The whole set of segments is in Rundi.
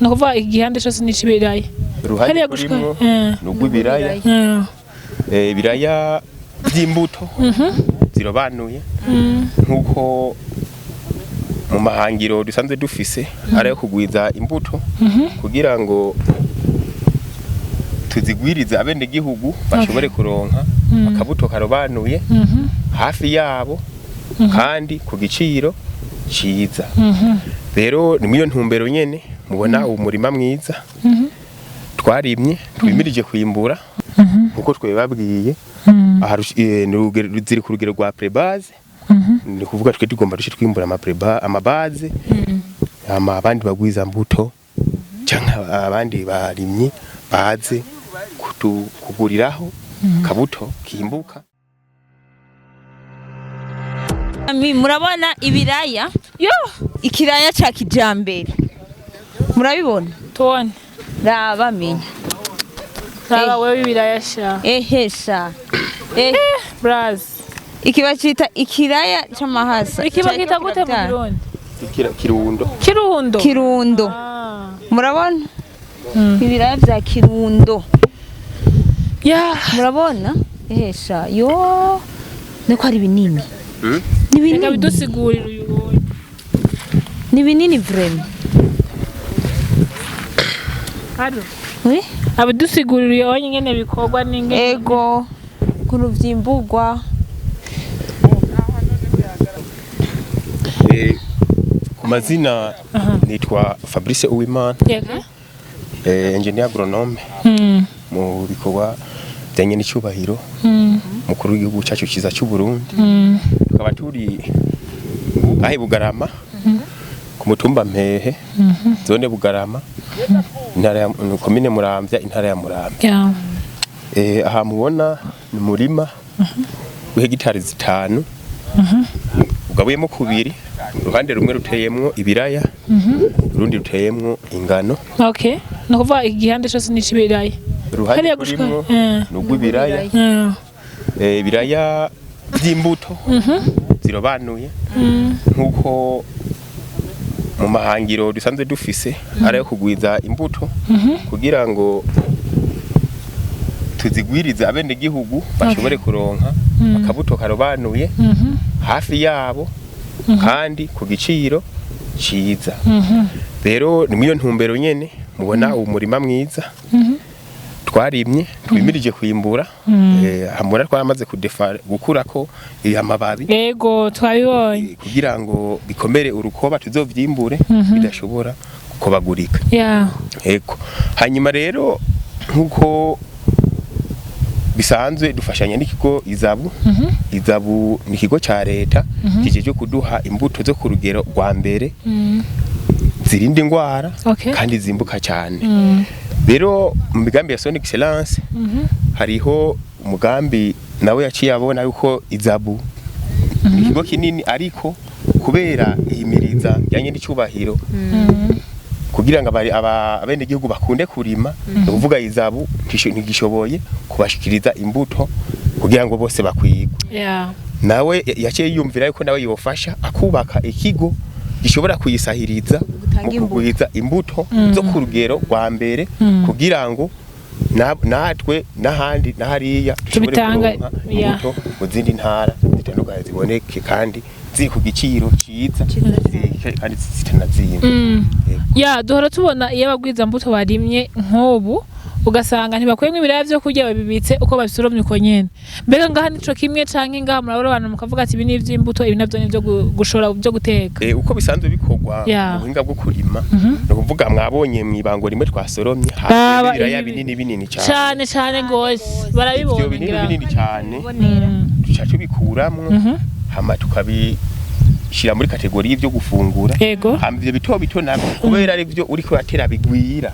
Ni ukuvuga igihande cose ni ic'ibiraya. Uruhande Hariya gushika turimwo ni urw'ibiraya. Ibiraya by'imbuto zirobanuye, nk'uko mu mahangiro dusanzwe dufise ari ayo kugwiza imbuto kugira ngo tuzigwirize abenegihugu bashobore kuronka akabuto karobanuye hafi yabo kandi ku giciro ciza. Rero ni muri iyo ntumbero nyene mubona uwo murima mwiza twarimye, twimirije kwimbura nkuko twebabwiye. Aha ni ziri ku rugero rwa pré-base, ni kuvuga twe tugomba duce twimbura ama amabase, hama abandi bagwiza mbuto canke abandi barimyi baze kuguriraho kabuto kimbuka. Murabona ibiraya? Yo. Ikiraya ca kijambere, murabibona? Tubone. Raba, menya. Raba wewe ibiraya sha. Ehe sha. Braz. Iki bacita ikiraya c'amahasa. Iki bakita gute mu Kirundi? Kirundo. Kirundo. Kirundo. Ah. Murabona ibiraya vya Kirundo? Ya. Murabona? Ehe sha, yo, niko ari binini. Ni Reka binini. bidusigurire uyu wundi. Ni binini vraiment. Haro. Oui? Abidusigurire uyu wonye ingene bikorwa n'ingene. Ego, ukuntu vyimburwa. Ku mazina nitwa Fabrice Uwimana, Yego. Engineer agronome mu bikorwa bijyanye n'icyubahiro mukuru w'igihugu cyacu cyiza cy'u Burundi. Tukaba turi aho i Bugarama, ku mutumba Mpehe, zone Bugarama, intara ya komine Muramvya, intara ya Muramvya. Aha mubona ni umurima w'hegitari 5 ugabuyemo kubiri: uruhande rumwe ruteyemwo ibiraya, urundi ruteyemwo ingano. Okay. Ni ukuvuga igihande cose ni ic'ibiraya. Uruhande Hariya gushika turimwo ni urw'ibiraya. Ibiraya by'imbuto zirobanuye, nk'uko mu mahangiro dusanzwe dufise ari ayo kugwiza imbuto kugira ngo tuzigwirize abenegihugu bashobore kuronka akabuto karobanuye hafi yabo kandi ku giciro ciza. Rero ni muri iyo ntumbero nyene mubona uwo murima mwiza twarimye, twimirije kwimbura. Aha mubona twaramaze kudefa gukurako amababi. Yego, twabibonye. Kugira ngo bikomere urukoba, tuzovyimbure bidashobora gukobagurika. Ego, hanyuma rero nkuko bisanzwe dufashanya n'ikigo Izabu. Izabu ni ikigo ca leta kijejwe kuduha imbuto zo ku rugero rwa mbere, zirinda ingwara kandi zimbuka cyane. Rero mu migambi ya Son Excellence hariho umugambi nawe yaciye abona yuko Izabu ni ikigo kinini, ariko kubera ihimiriza ryanye n'icyubahiro kugira ngo abenegihugu bakunde kurima, ni ukuvuga Izabu ntigishoboye kubashikiriza imbuto kugira ngo bose bakwigwe. Nawe yaciye yiyumvira yuko nawe yofasha akubaka ikigo gishobora kuyisahiriza Gutanga mu imbuto. kugwiza imbuto zo ku rugero rwa mbere, kugira ngo natwe n'ahandi n'ahariya dushobore Tubitanga, kuronka imbuto mu zindi ntara zitandukanye, ziboneke kandi ziri ku giciro ciza, kandi zitanazimvye. Ya, duhora tubona iyo abagwiza mbuto barimye nk'ubu, ugasanga ntibakuyemwo ibiraya vyo kurya, babibitse uko babisoromye uko nyene. Mbega ngaha nico kimwe, canke ngaha murabona mukavuga ati ibi ni ivy'imbuto, ibi navyo ni ivyo gushora, vyo guteka? Uko bisanzwe bikorwa mu buhinga bwo kurima, ni ukuvuga mwabonye mw'ibango rimwe twasoromye Baba, hafi ibiraya binini binini cyane. Cane cane gose. Ivyo Barabibona binini ngira. binini cyane duca tubikuramwo, hama tukabishyira muri catégorie y'ivyo gufungura. Hama ivyo bito bito navyo, kubera ari byo uriko uratera bigwira,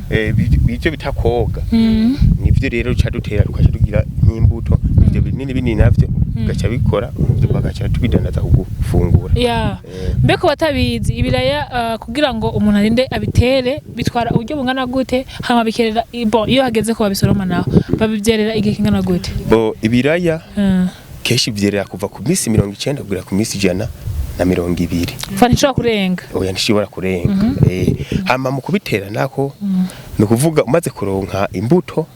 ivyo bita koga, nivyo rero duca dutera, tukaca tugira nk'imbuto. Ivyo binini binini navyo bigaca bikora, bagaca tubidandaza ku gufungura. Mbe ku batabizi, ibiraya kugira ngo umuntu arinde abitere bitwara uburyo bungana gute? Hama bikerera, bon, iyo hageze ko babisoroma naho babivyerera igihe kingana gute? Bo, ibiraya kenshi vyerera kuva ku minsi 90 kugera ku minsi 100. na 20. Fa ntishobora kurenga. Oya, ntishobora kurenga. Hama mu kubitera nako, ni ukuvuga umaze kuronka imbuto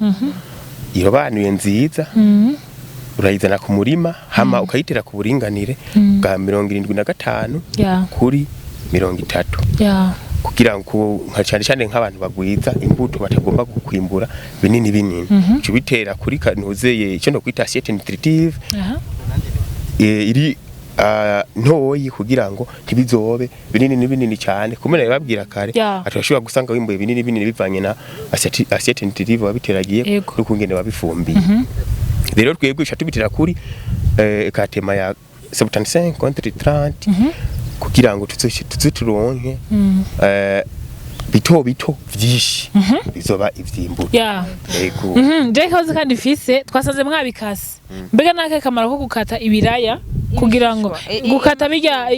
irobanuye nziza, urayizana ku murima, hama ukayitera ku buringanire bwa 75 kuri 30, kugira ngo nka cyane cyane nk'abantu bagwiza imbuto batagomba kwimbura binini binini, uca ubitera kuri kanuzeye icyo no kwita assiette nutritive iri ntoyi, kugira ngo ntibizobe binini binini cyane. Kumena babwira kare ati bashobora gusanga wimbuye binini binini bivanye na assiette nutritive wabiteragiye n'ukungene wabifumbiye. Rero twebwe uca tubitera kuri katema ya 75 contre 30, kugira ngo tuze turonke bito bito vyinshi bizoba ivyimbuto. Yego. Je ikibazo kandi mfise, twasanze mwabikase. Mbega nakahe kamaro ko gukata ibiraya, kugira ngo gukata bijya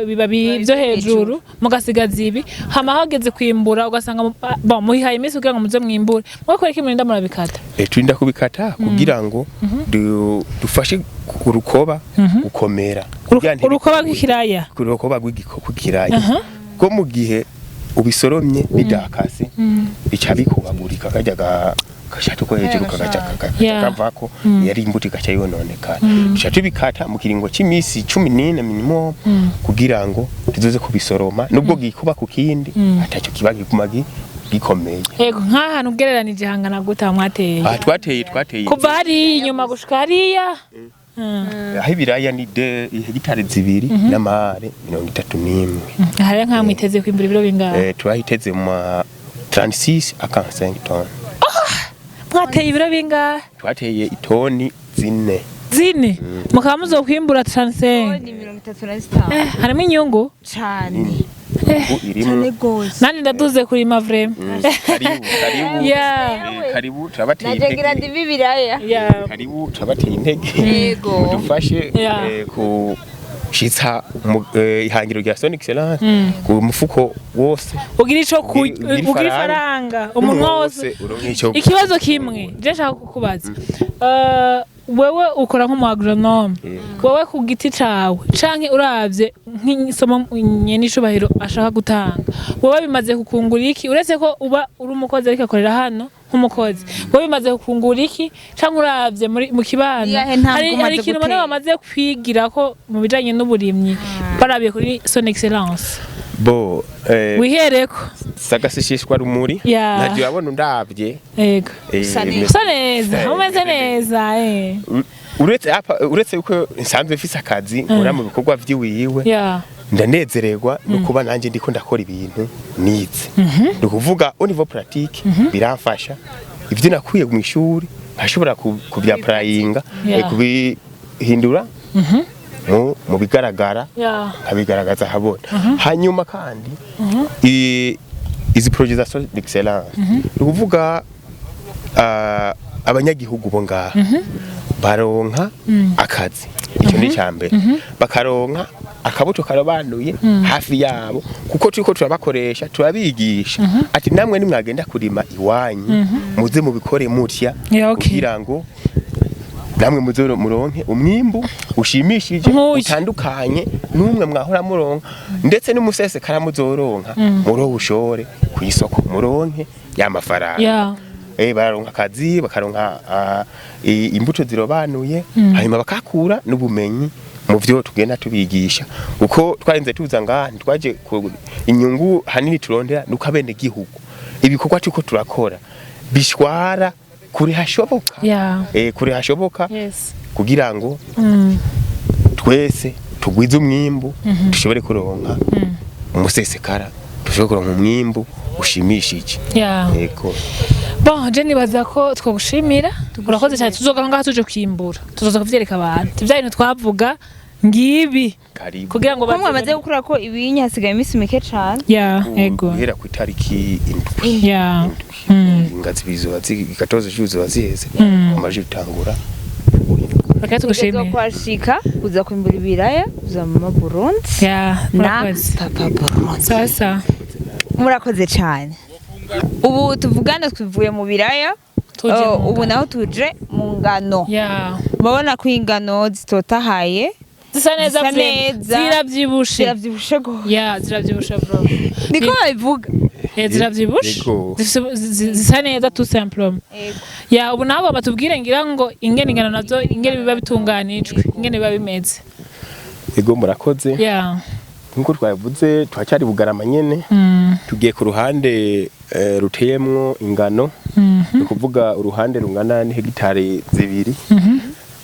bibabi byo hejuru mugasigaza ibi, hama hageze kwimbura ugasanga bon, muhihaye iminsi kugira ngo muze mwimbure, mwakora iki murinda murabikata? Turinda kubikata kugira ngo dufashe urukoba gukomera. Kugira Urukoba rw'ikiraya? Ku rukoba rw'ikiraya, ko mu gihe ubisoromye bidakase bica bikubagurika, kajya gashatu ko hejuru kagaca kavako, yari imbuto igaca yononekara. Duca tubikata mu kiringo c'imisi 14 minimum, kugira ngo tuzoze kubisoroma nubwo gikuba ku kindi atacyo kiba, giguma gikomeye. Yego, nk'ahantu ugereranije hangana gute aho mwateye? Aha twateye Kuva hariya inyuma gushika hariya. Aho ibiraya ni de hegitari 2 n'amare 31. Aha rero nk'aha mwiteze kwimbura ibiro bingahe? Turahiteze mu ma 36 à 45 tonnes. Mwateye ibiro bingahe? Twateye itoni 4. 4, mukaba muzokwimbura 35? Ni 35. Harimo inyungu. Cane. Ubu irimo. Cane gose. Nandi ndaduze kurima vraiment. Karibu, karibu. Karibu, turabateye Naje ngira intege. ndibi ibiraya. Karibu, turabateye intege. Mudufashe kushitsa ihangiro rya Son Excellence ku mufuko wose. Ugira ico Ugira ugira ifaranga umunwa wose. Uronke ico. Ikibazo kimwe je nshaka kukubaza, wewe ukora nk'umu agronome, wewe ku giti cawe canke uravye nk'isomo nyenicubahiro ashaka gutanga, wewe bimaze kukungura iki, uretse ko uba uri umukozi ariko akorera hano nk'umukozi, wewe bimaze kukungura iki, canke uravye muri mu kibano, Iyahe ntambwe hari umaze ikintu ubona gutera? bamaze kwigira ko mu bijanye n'uburimyi barabiye kuri Son Excellence? Bo Wihereko. Sagasishishwa rumuri. Ntavyo wabona undavye. Yego. Usa neza. Usa neza, umeze neza. Uretse yuko nsanzwe mfise akazi nkora mu bikorwa vy'iwiwe, ndanezererwa no kuba nanjye ndiko ndakora ibintu nize. Ni ukuvuga au niveau pratique biramfasha, ibyo nakuye mu ishuri nkashobora kubyapurayinga, kubihindura mu bigaragara, nkabigaragaza ahabona. Hanyuma kandi izi projets za Son Excellence, ni ukuvuga abanyagihugu bo ngaha baronka akazi, icyo ni icya mbere, bakaronka akabuto karobanuye hafi yabo, kuko turiko turabakoresha, turabigisha ati namwe nimwagenda kurima iwanyu muze mubikore mutya, kugira ngo namwe muze muronke umwimbu ushimishije, Nk'uyu. utandukanye n'umwe mwahora muronka, ndetse n'umusesekara muzoronka murowe ushore ku isoko muronke ya mafaranga. Bararonka akazi, bakaronka imbuto zirobanuye, hanyuma bakakura n'ubumenyi mu vyo tugenda tubigisha. Uko twarinze tuza ngaha, ntitwaje inyungu hanini turondera, nuko abene gihugu ibikorwa turiko turakora bishwara kure hashoboka, kure hashoboka, kugira ngo twese tugwize umwimbu, dushobore kuronka umusesekara, dushobore kuronka umwimbu ushimishije. Yego. Bon, je nibaza ko twogushimira. Urakoze cyane. Tuzogaruka ngaha tuje kwimbura, tuzoza kuvyereka abantu ivya bintu twavuga ngibi. Karibu. Kugira ngo Ko mwamaze gukura ko ibinya, hasigaye iminsi mike cane. Ya, ego. Guhera ku itariki 7. Ingazi bizoba ikatozo zizoba ziheze, amaje bitangura. Reka tugushimire. Kwashika uza kwimbura ibiraya, uza mama Burundi na Murakoze. papa Burundi. Sasa. Murakoze cyane. Ubu tuvugana tuvuye mu biraya. Tuje Oh, mu ubu ngano. naho tuje mu ngano. Murabona ko ingano zitotahaye. Zisa neza. Zisa Vraiment. neza. Ziravyibushe. Ziravyibushe gose. Ya, ziravyibushe bro. Niko babivuga. Eh, ziravyibushe. Yego. Zisa neza tout simplement. Ya, ubu nabo batubwire ngira ngo ingene ingano nazo ingene biba bitunganijwe, ingene biba bimeze. Ego, murakoze. Nkuko twabivuze, turacyari Bugarama nyene. Tugiye ku ruhande ruteyemwo ingano, ni ukuvuga uruhande rungana n'hegitari 2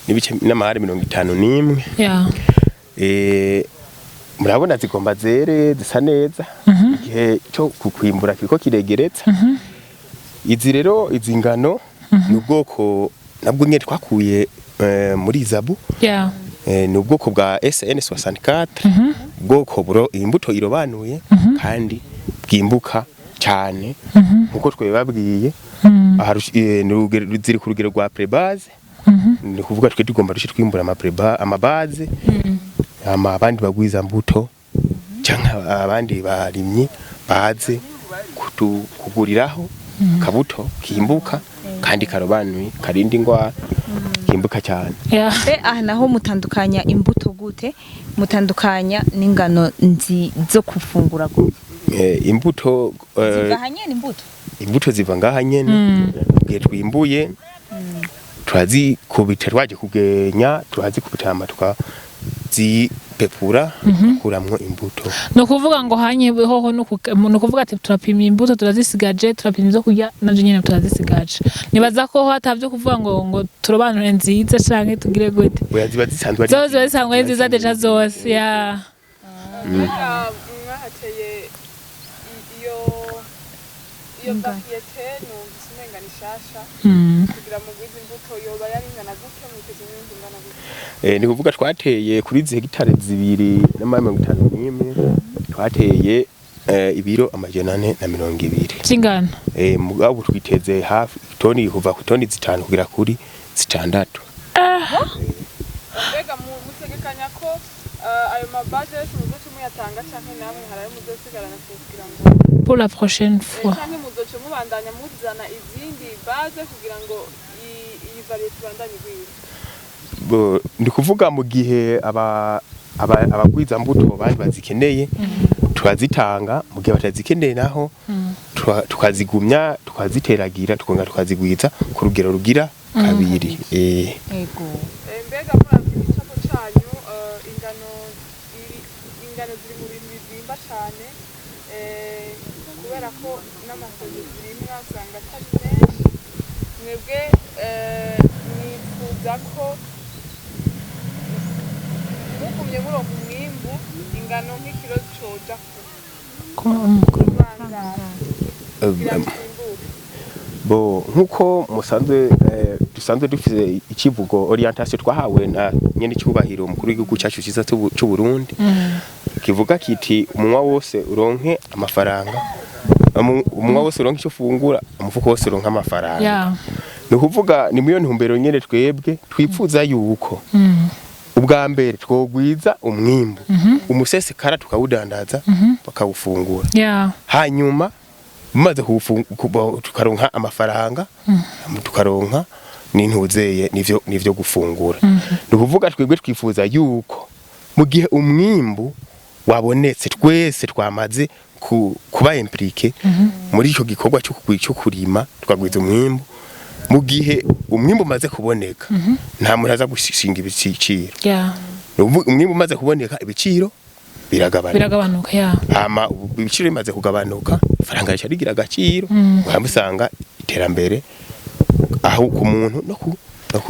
n'ibice n'amahari 51. Murabona zigomba zere, zisa neza, igihe cyo kukwimbura kiriko kiregeretsa. Izi rero, izi ngano ni ubwoko nabwo nyene twakuye muri ISABU. Ni ubwoko bwa SN 64, ubwoko buro imbuto irobanuye kandi bwimbuka cyane nkuko twebabwiye. Aha ni ziri ku rugero rwa pré-base, ni kuvuga twe tugomba duce twimbura ama pré-base, amabase, ama abandi bagwiza mbuto cyangwa abandi barimyi baze kuguriraho kabuto kimbuka kandi karobanuye, karinda ingwara, kimbuka cyane. Be aha naho mutandukanya imbuto gute? Mutandukanya n'ingano nzi zo gufungura gute? Imbuto Ziva hanyene imbuto? Imbuto ziva ngaha nyene. Igihe twimbuye turazikubita, twaje kugenya turazikubita, hama tukazipepura, tugakuramwo imbuto. Ni ukuvuga ngo hanye hoho ni ukuvuga ati turapima imbuto turazisigaje, turapima ibyo kurya navyo nyene turazisigaje. Nibaza ko ho atavyo kuvuga ngo turobanure nziza canke tugire gute. Oya, ziba zisanzwe ari Zose ziba zisanzwe ari nziza déjà zose, ya. Mbega mwahateye iyo variété numvise umenga ni shasha kugira mugwize imbuto, yoba yari ingana gute? Mwiteze umwimbu ungana gute? Ni kuvuga twateye kuri izi hegitari 2 n'amahari 51, twateye ibiro 420 vy'ingano. Mugabo twiteze hafi toni, kuva ku toni 5 kugera kuri 6. Mbega mutegekanya ko ayo mabaze yose muzoca muyatanga, canke namwe hari ayo muzosigarana kugira ngo Pour la prochaine fois. Canke muzoca mubandanya muzana izindi base kugira ngo iyi variété ibandanye igwira? Ni kuvuga mu gihe aba abagwiza mbuto bandi bazikeneye turazitanga, mu gihe batazikeneye naho tukazigumya, tukaziteragira, tukongera tukazigwiza ku rugero rugira kabiri. Ego. Mbega muravye igicapo canyu, ingano ziri mu bintu bizimba cane, kubera ko n'amasozi zirimwa usanga atari menshi. Mwebwe mwifuza ko mugumye muronka umwimbu, ingano nk'ikiro coja ku bangahe kugira ngo zimbuke? Bo, nkuko musanzwe dusanzwe dufise ikivugo, orientation twahawe na nyene cyubahiro umukuru w'igihugu cyacu cyiza c'u Burundi, kivuga kiti umunwa wose uronke amafaranga, umunwa wose uronke icyo ufungura, umufuko wose uronke amafaranga. Ni ukuvuga ni muri iyo ntumbero nyene twebwe twipfuza yuko ubwa mbere twogwiza umwimbu, umusesekara tukawudandaza bakawufungura, hanyuma mumaze tukaronka amafaranga, tukaronka n'intuzeye n'ivyo gufungura. Ni ukuvuga twebwe twifuza yuko mu gihe umwimbu wabonetse, twese twamaze kuba impliqué muri ico gikorwa cyo kurima, tukagwiza umwimbu. Mu gihe umwimbu umaze kuboneka, nta muntu aza gushinga ibiciro. Ni ukuvuga umwimbu umaze kuboneka, ibiciro biragabanuka. Biragabanuka, ya. Hama ubu ibiciro bimaze kugabanuka, ifaranga rica rigira agaciro, uhamba usanga iterambere aho ku muntu no ku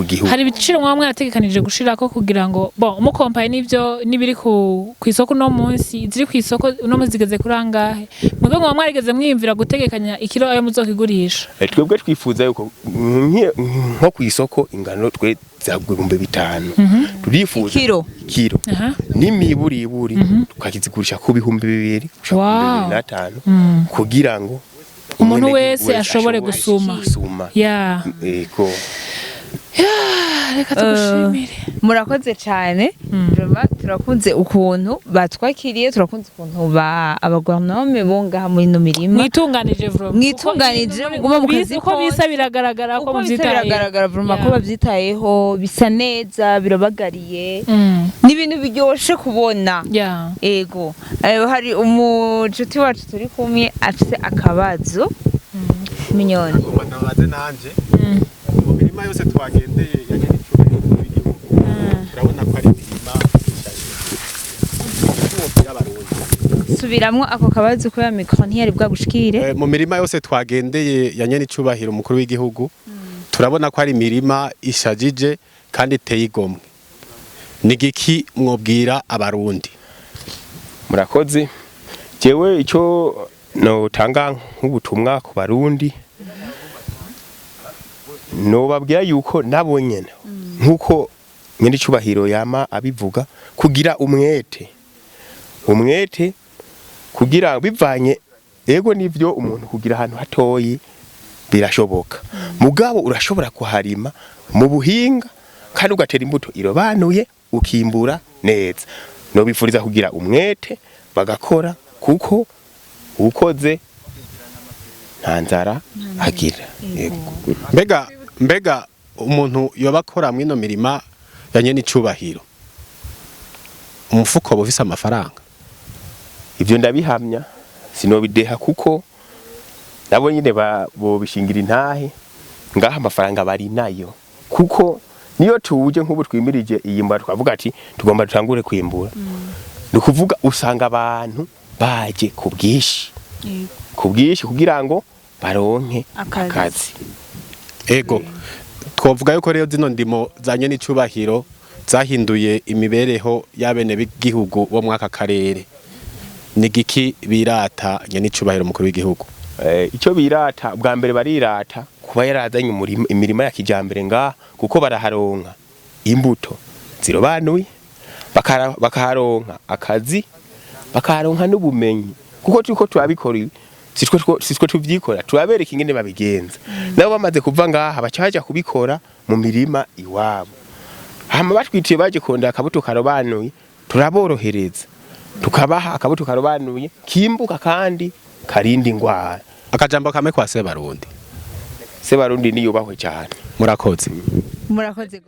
gihugu. Hari ibiciro mwaba mwarategekanije gushirako kugira ngo bon mukompaye n'ivyo n'ibiri ku isoko uno munsi? Ziri ku isoko uno munsi zigeze kuri angahe? Mwebwe mwaba mwarigeze mwiyumvira gutegekanya ikiro ayo muzokigurisha? Twebwe twifuza yuko nko ku isoko ingano twe zagwa 5000, turifuza Ikiro? Kiro. N'imiburiburi tukakizigurisha ku 2000 gushika ku 2005, kugira ngo Umuntu umwenegihugu wese ashobore gusuma. Gusuma. Ya. Ego. Reka tugushimire. Murakoze cyane. Vraiment, turakunze ukuntu batwakiriye, turakunze ukuntu ba abagronome bo ngaha muri ino mirima Mwitunganije vraiment. Mwitunganije, Kuko muguma mu kazi uko kose. Bisa biragaragara ko Uko bisa muvyitayeho. biragaragara vraiment ko bavyitayeho, bisa neza, birabagariye, ni ibintu biryoshe kubona. Ego. Hari umucuti wacu turi kumwe afise akabazo minyoni. Ngomba ntabaze nanje. Mu mirima yose twagendeye ya nyenicubahiro w'igihugu, turabona ko ari imirima isharije. Wobwira Abarundi? Subiramwo ako kabazo kubera micro ntiyari bwagushikire. Mu mirima yose twagendeye ya nyenicubahiro umukuru w'igihugu, turabona ko ari imirima ishajije kandi iteye igomwe. Ni igiki mwobwira Abarundi? Murakoze. Jewe icyo notanga nk'ubutumwa ku Barundi, nobabwira yuko nabo nyene, nk'uko nyenicubahiro yama abivuga, kugira umwete, umwete kugira bivanye. Ego, nivyo, umuntu kugira ahantu hatoyi birashoboka, mugabo urashobora kuharima mu buhinga kandi ugatera imbuto irobanuye, ukimbura neza. Nobifuriza kugira umwete bagakora, kuko ukoze nta nzara agira. Yego. Mbega umuntu yoba akora mw'ino mirima ya nyenicubahiro, umufuko woba ufise amafaranga? Ivyo ndabihamya, sinobideha, kuko nabo nyine bobishingira intahe ngaha, amafaranga bari nayo, kuko niyo tuje nk'ubu twimirije iyi mbara, twavuga ati tugomba dutangure kwimbura, ni ukuvuga usanga abantu baje ku bwinshi, ku bwinshi, kugira ngo baronke Akazi. akazi. Ego, twovuga yuko rero zino ndimo za nyenicubahiro zahinduye imibereho y'abene b'igihugu bo mw'aka karere. Ni giki birata nyenicubahiro mukuru w'igihugu? Icyo birata bwa mbere, barirata kuba yarazanye imirima ya kijambere ngaha, kuko baraharonka imbuto zirobanuye, bakaharonka akazi, bakaharonka n'ubumenyi, kuko turiko turabikora ibi, sitwe tuvyikora, turabereka ingene babigenza. Nabo bamaze kuva ngaha baca baja kubikora mu mirima iwabo. Hama batwitiye baje kondera akabuto karobanuye, turaborohereza tukabaha akabuto karobanuye kimbuka kandi karinda ingwara. Akajambo kamwe kwa Sebarundi. Sebarundi niyubahwe cyane. Murakoze. Murakoze.